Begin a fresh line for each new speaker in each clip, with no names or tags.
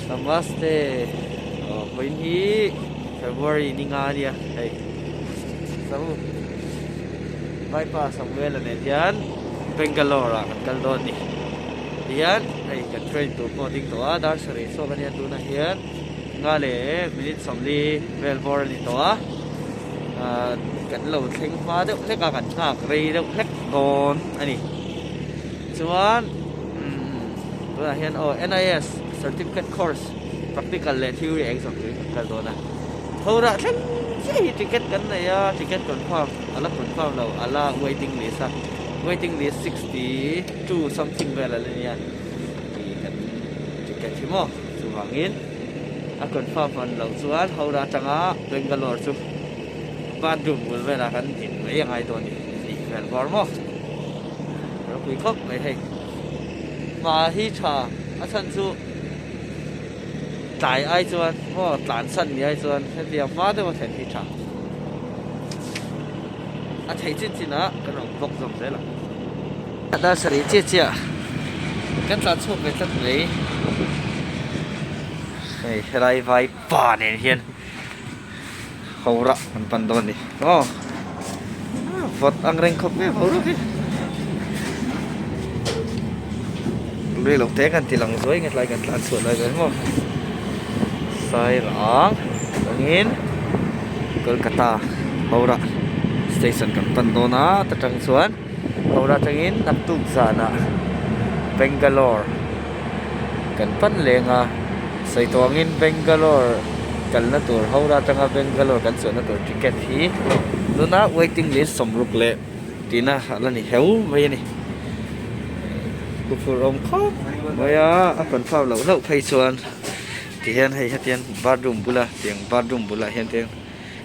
Namaste aw vawiin hi February ni nga ania hei Samu Vaipa Samuela nen hian Bangalore ah kan kal dawn a ni tihian hei kan train tur pawh a ding tawh a dar sarih chhuak ania tunah hian nga leh minute 40 vel bawr a ni tawh a ah kan lo thleng hma deuh hlek a kan nghak rei deuh hlek dawn a ni chuan Tunah hian aw NIS certificate course practical leh theory exam turin kan kal dawn a. Thorah thleng chiah hi ticket kan nei a, ticket confirm a la confirm lo, a la waiting list a, waiting list 62 something vel a la nia tih kan ticket hi maw. Chuvangin a confirm hman loh chuan Howrah atanga Bangalore chu bathroom bul velah kan din mai a ngai dawn a ni tih vel bawr maw. Ropui khawp mai hei. Hma hi tha a chhan chu tlai ai chuan maw tlan san ni ai chuan hetiang hma deuh a thlen hi tha a theih chin chin ah kan rawn vlog zawm zel ang. A dar sarih chiah chiah kan tlan chhuak ve tlat mai hei helai vai pa nen hian ho rah kan pan dawn a ni aw vawt ang reng khawp mai ho rah hi lui lo te kan ti lang zuai nge tlai kan tlan chhuah lai vel maw sairang atangin Kolkata Howrah station kan pan dawn a ta tang chuan Howrah atangin naktuk zanah Bangalore kan pan leng a sawi tawh angin Bangalore kalna tur Howrah atanga Bangalore kan chuanna tur ticket hi tuna waiting list sawmruk leh tihna a la ni heu mai a ni huphurh awm khawp mai a a confirm loh hlauh phei chuan tihian hei hetiang bathroom bula tiang bathroom bulah hian te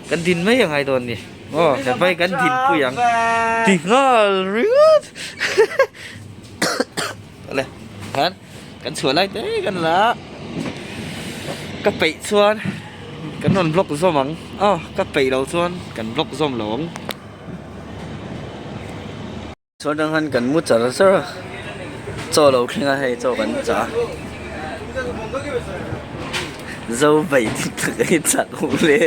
kan din mai a ngai dawn a ni aw hepai kan dinpui ang ti nghal ringawt. Awle khan kan chhuah lai te kan la ka peih chuan kan rawn vlog zawm ang aw ka peih loh chuan kan vlog zawm lo ang. Chuan atang khan kan mu char char a chaw lo thleng a hei chaw kan chah a zo bai tak a chah awm le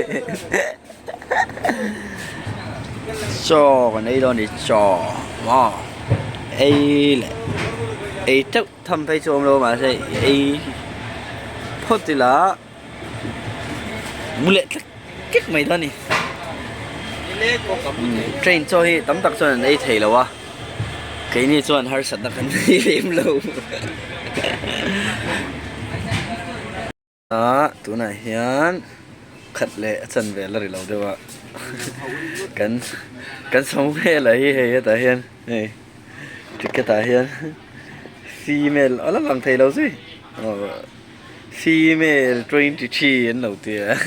Chaw kan ei dawn a ni chaw maw ei leh ei teuh tham phei chu a awm lo mahse ei phawt ila mu leh tlek tlek mai dawn a ni train chaw hi tam tak chuan an ei thei lo a keini chuan harsatna kan nei lem lo. Ah tunah hian khat leh a chan vel a ri lo deuh a kan kan Samuel a hi hei hetah hian hei ticket ah hian female a la lang thei lo zui aw female 23 an lo ti a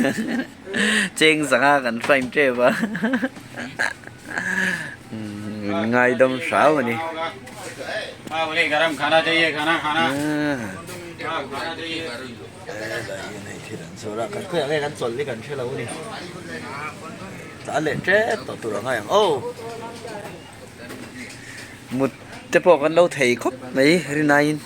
cheng zanga kan fine tep a min ngaidam hram a ni. Mut te pawh kan lo thei khawp mai rinaiin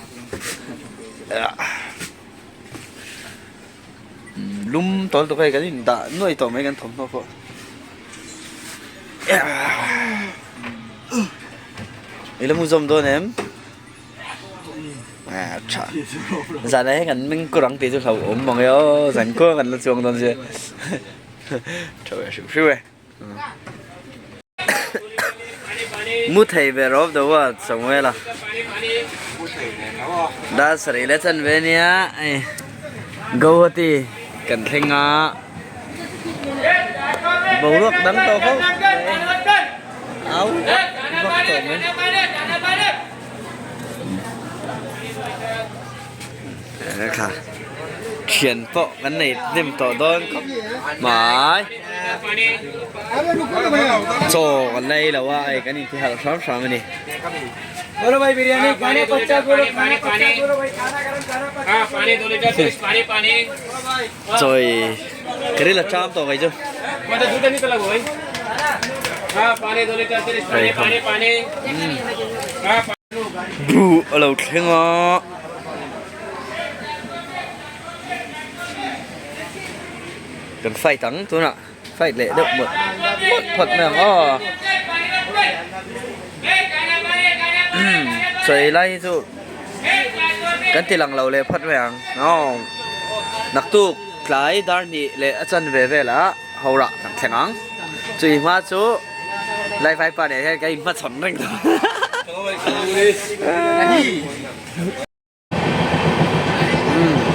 lum tawl tawh hei kan indah nuai tawh mai kan thawmhnaw pawh. I la mu zawm dawn em? À tha. Zan ah hian kan meng kur ang tih chu hlauhawm mang e aw zan khua kan la chuang dawn sia. Tha ve hriu hriu e. Mu thei ve rawp deuh a Samuel a. Dar sarih leh chan ve nia hei Guwahati kan thleng a boruak dang tawh khawp mai au vak vak tawh mai. Kha thian pawh kan nei hnem tawh dawn khawp mai chaw kan la ei lo a hei kan inti harh hram hram a ni. Chawi ka ril a ṭam tawh mai chu. Buh a lo thleng a. Kan fight ang tunah fight leh deuh mawlh mawlh phawt mai ang aw. Chaw ei lai hi chu kan ti lang lo leh phawt mai ang aw. Naktuk tlai dar hnih leh a chan ve velah Howrah kan thleng ang. Chui hma chu lai vaipa nen hian kan inhmachhawn reng dawn.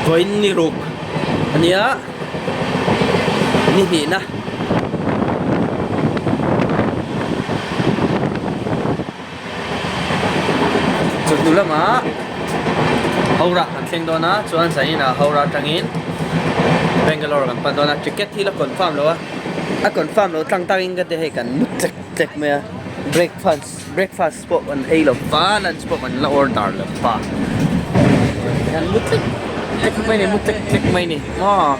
Vawiin ni ruk a nia ni hnihna. Chawhnu lamah Howrah kan thleng dawn a chuan zaninah Howrah atangin Bangalore kan pan dawn a ticket hi la confirm lo a a confirm lo tlang takin ka ti hei kan mut tlek tlek mai a breakfast breakfast pawh kan ei lo va lunch pawh kan la order lo va kan mu tlek tlek mai ni mu tlek tlek mai ni maw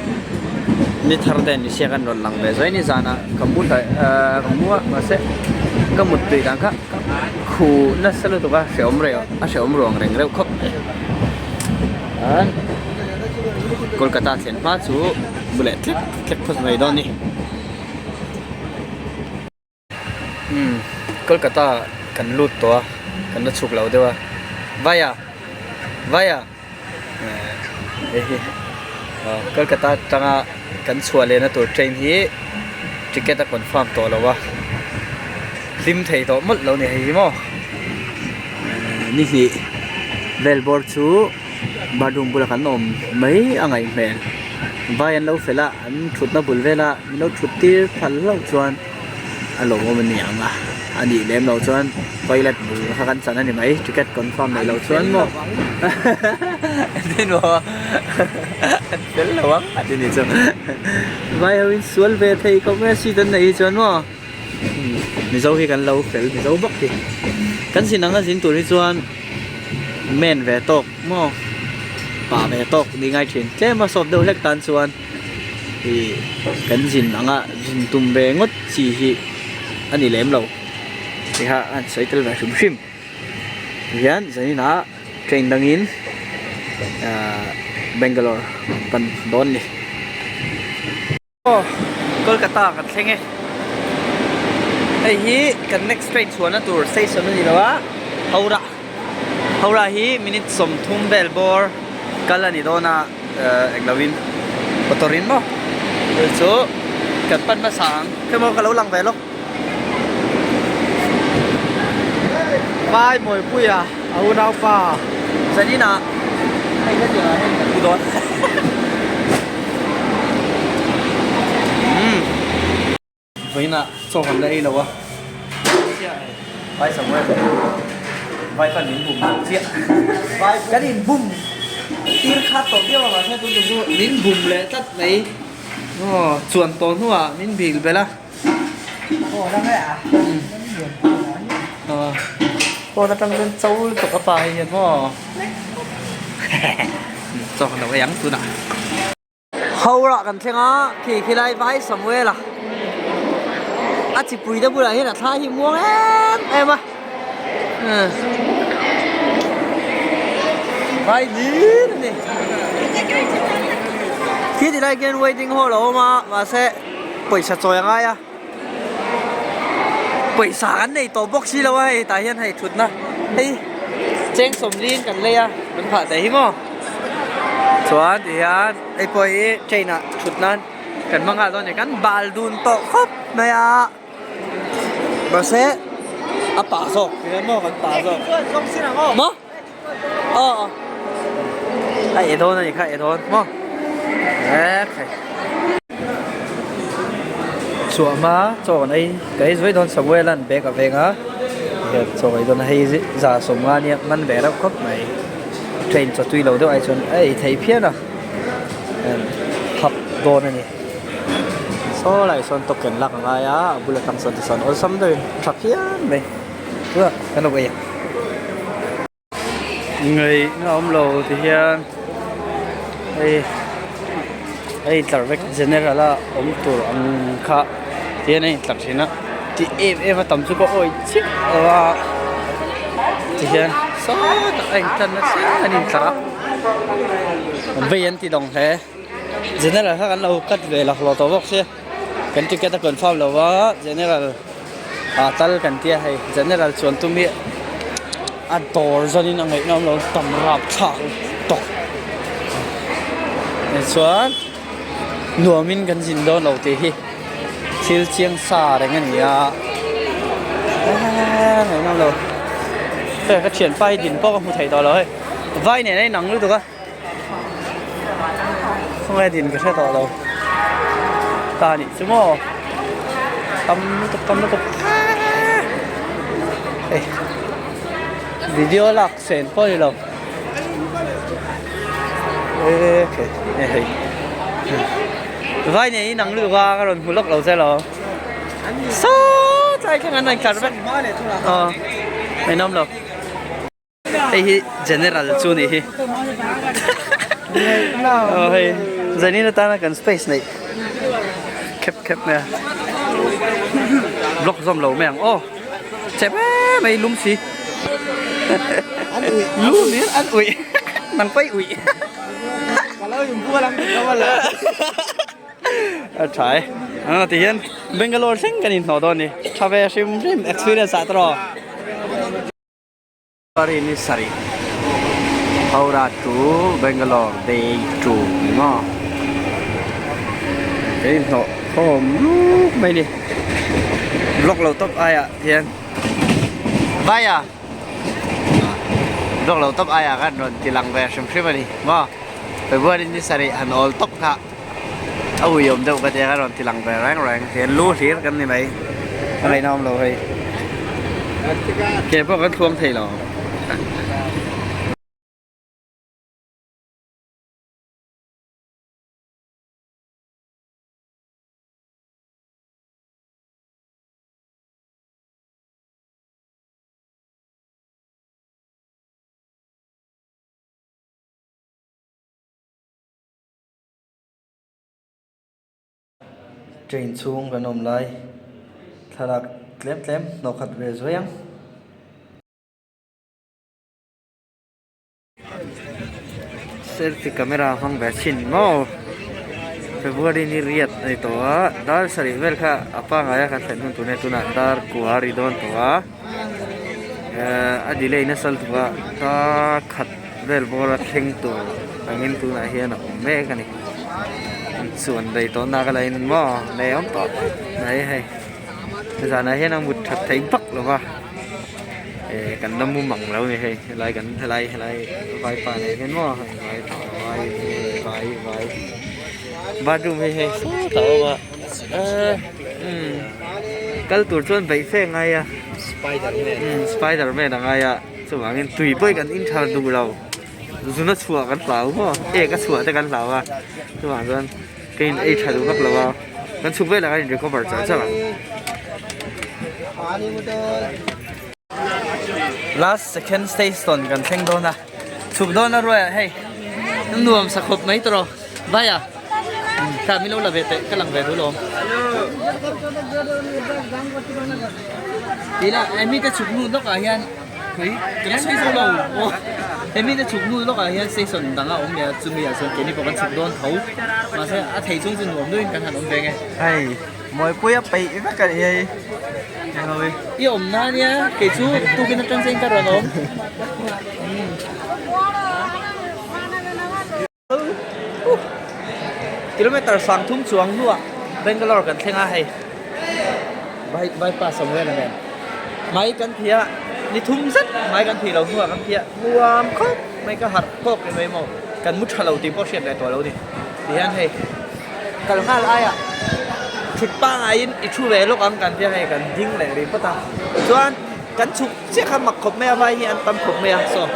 ni thar te ni sia kan rawn lang ve zai ni zanah ka mu hlai ahh ka mu a mahse ka mut tui dan kha ka khuh nasa lutuk a hrehawm reuh a hrehawm ruang reng reuh khawp mai chuan Kolkata thlen hma chu bu leh tlek tlek phawt mai dawn a ni. Umm Kolkata kan lut tawh a kan la chhuk lo deuh a Vaia Vaia hei hi Kolkata atanga kan chhuah lehna tur train hi ticket a confirm tawh lo a hlim thei tawh mawlh lo ni hei hi maw ni hnih vel bawr chu bathroom bulah kan awm mai a ngaih hmel vai an lo fel a an thutna bul vela min lo thut tir phal hlauh chuan. A lawmawm a ni ang a, a nih lem loh chuan toilet bul kha kan chan a ni mai, ticket confirm neih loh chuan maw engtin maw an fel lo ang a ti ni chu vai ho in sual ve thei khawp mai a seat an neih hi chuan maw mizo hi kan lo fel mizo bawk hi kan zin ang a zin tur hi chuan men ve tawk maw pa ve tawk ni ngai thin tlem a sawp deuh hlek tan chuan. Ih kan zin anga zin tum ve ngawt chi hi a ni lem lo tih kha a han sawi tel ve hrim hrim tihian zaninah train dangin ahh Bangalore an pan dawn a ni. Aw Kolkata kan thleng e hei hi kan next train chhuahna tur station a ni lo a Howrah Howrah hi minute 30 vel bawr kal a ni dawn a. Eng lo in motor in maw chu chu kan pan hmasa ang khawi maw ka lo lang ve lawk vai Mawipuia a unaupa zanin ah hei hetiang ah hian kan mu dawn umm. Vawiinah chaw kan la ei lo a, vai Samuel vai khan min bum lo chiah, kan in bum tir kha tawh viau a mahse tun tum chu min bum leh tlat mai aw chuan tawh hnuah min bil belh a phone atang chuan cho lutuk a pa hei hian maw chaw kan lo ei ang tunah. Howrah kan thleng a, khi khilai vai Samuel a a chipui te bulah hian a thla hi muang em em a vai hlir a ni khi ti lai khian waiting hall a awm a mahse pawisa chawi a ngai a pawisa kan nei tawh bawk si lo a hei tah hian hei thutna hei cheng sawmlin kan lei a kan phah daih hi maw. Chuan ti hian hei pawh hi train ah thut nan kan hmang nghal dawn a ni kan bal dun tawh khawp mai a mahse a pah zawk ti hian maw kan pah zawk maw aw a e dawn a ni kha e dawn maw ekhai chhuah hma chaw kan ei ka ei zuai dawn Samuel an bag a veng a chaw ei dawn a hei za sawmnga nia man ve reuh khawp mai. Train chaw tui lo deuh ai chuan a ei thei phian a hap dawn a ni saw lai sawn token lak a ngai a a bul atang sawn tichuan awlsam deuhin tha phian mai chuan kan lo ei ang. Ngaihna awm lo ti hian hei a intlar vek general a awm tur ang kha ti hian a intlar thin a tih em em a tam chu ka awih chiah lo a ti hian sawtah a intlan na chiang an intlar a vei an ti dawng hle. General kha kan lo cut ve laklawh tawh bawk sia kan ticket a confirm lo a general ah tal kan tia hei general chuan tum hi a dawr zawn in a ngaihna awm lo tam rap thlak tawk tichuan nuam in kan zin dawn lo tih hi thil chiang sa reng a ni a eee ngaihna awm lo hei ka thianpa hi din pawh ka hmu thei tawh lo hei vai nen a inang lutuk a. Khawnge din ka hre tawh lo ta nih chu maw tam lutuk tam lutuk hei video lak sen pawh ni lo e hei vai nei in ang lutuk a ka rawn hmu lawk lo che lo saw tlai thleng an rawn kar vek aw ninawm lo. Hei hi general chu nih hi aw hei zanin atana kan space neih khep khep mai a block zawm lo mai ang aw chep em mai lum si lum in an uih nang paih uih a tha e a ti hian Bangalore thleng kan inhnawh dawn a ni tha ve hrim hrim experience ah tawh. February ni sarih Howrah to Bangalore day 2 ni maw kei hnawh khawm lup mai ni block lo tawp aiah hian vaia block lo tawp aiah khan rawn ti lang ve hrim hrim a ni maw February ni sarih han awl tawp kha a uiawm deuh ka tia khan rawn ti lang ve reng reng hian lu hlir kan ni mai a ngaihna awm lo hei ke pawh kan thluang thei lo. Train chhung kan awm lai thlalak tlem tlem hnawh khat ve zuai ang. Selfie camera hmang ve thin maw February ni riat a ni tawh a dar sarih vel kha a pangngai a kan thlen hun tur nia tunah dar kua a ri dawn tawh a ehh a delay nasa lutuk a dar khat vel bawr a thleng tur angin tunah hian a awm mek a ni chuan rei tawh nak a la in maw nei awm tawh mai hei zanah hian a mut that theih vak lo va eh kan la mu mang lo a ni hei helai kan helai helai vaipa nen hian maw vai vai vai vai bathroom hi hei sawtah a awm a eh umm kal tur chuan beih fe a ngai a spider man a ngai a. Chuvangin tui pawh hi kan in thar duh lo, zuna chhuah kan hlau maw, ek a chhuah te kan hlau a, chuvang chuan ka in ei tha duh vak lo a, kan chhuk velah kan in recover char char ang. Last second station kan thleng dawn a, chhuk dawn a ruaiah hei nuam sa khawp mai tawh vai a, tah min lo la ve teh ka lang ve duh lawm. Tih lah hemi te chhuk hnu lawkah hian khawi ka la sawi zo lo aw hemi te chhuk hnu lawkah hian station dang a awm leh a chumi ah chuan keini pawh kan chhuk dawn tho mahse a thei chung chu nuam deuhin kan han awm ve nge.
Hei Mawipuia peih vek a ni hei
I awm na ania kei chu tukin atang chuan ka rawn awm. Kilometer sang thum chuang hnuah Bangalore kan thleng a hei vai vaipa Samuel a nen mai kan thi a ni thum zet mai kan thi lo hnuah kan thi a nuam khawp mai ka harh tawk em em aw kan mu tha lo tih pawh hriat leh tawh lo ni ti hian hei kal nghal aiah thut pangaiin i thu ve lawk ang kan tia hei kan ding leh rih phawt a chuan kan chhuk chiah kha mak khawp mai a vai hi an tam khawp mai a saw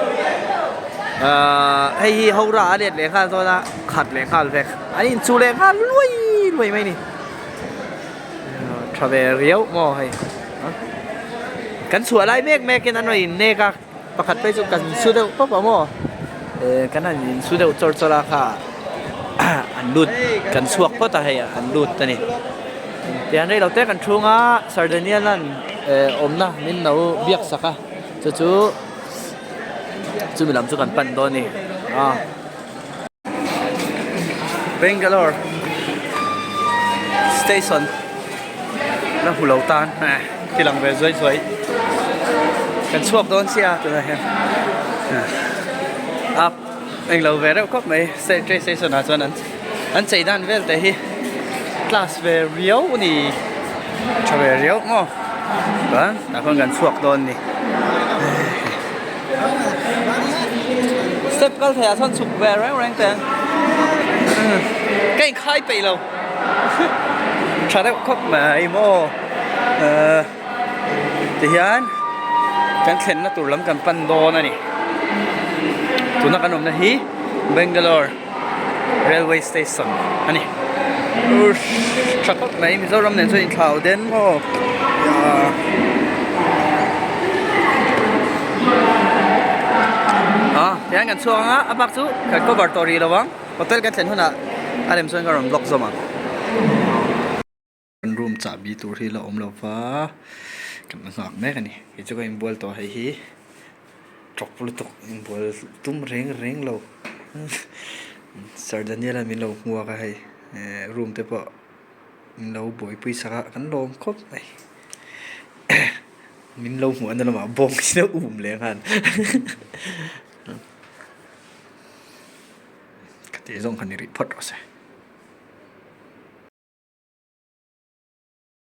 ahh hei hi hora a let leh nghal dawn a khat leh nghal vek an inchuh leh nghal luai luai mai a ni tha ve riau maw hei kan chhuah lai mek mek in an rawn in nek a pakhat phei chu kan su deuh pawp a maw eh kan han in su deuh chawr chawr a kha an lut kan chhuak phawt a hei an lut a ni tihian rei lo te kan chhung a Sardinian an eh awmna min lo biak sak a chu chu chumi lam chu kan pan dawn a ni a.
Bangalore station la hmu lo tan ti lang ve zuai zuai kan chhuak dawn chiah a tunah hian a englo ve reuh khawp mai train station ah chuan an chei dan vel te hi class ve riau a ni tha ve riau maw chuan tah khawn kan chhuak dawn a ni.
Step kal thei ah chuan chhuk ve reng reng teh ang ka inkhai peih lo
tha deuh khawp mai maw ahh tihian kan thlenna tur lam kan pan dawn a ni tuna kan awmna hi Bangalore railway station a ni tha khawp mai Mizoram nen chuan inthlau den maw
ah tihian kan chhuak ang a a bak chu kan cover tawh rih lo ang hotel kan thlen hunah a lem chuan ka rawn vlog zawm ang.
Kan room chahbi tur hi la awm lo va kan la nghak mek a ni kei chu ka inbual tawh hei hi tawp lutuk inbual tum reng reng lo Sir Daniel a min lo hmuak a hei eh room te pawh min lo buaipui sak a kan lawm khawp mai min lo hmuh na lamah bawng hi a um leh nghal ka tih zawng kha ni rih phawt rawh se.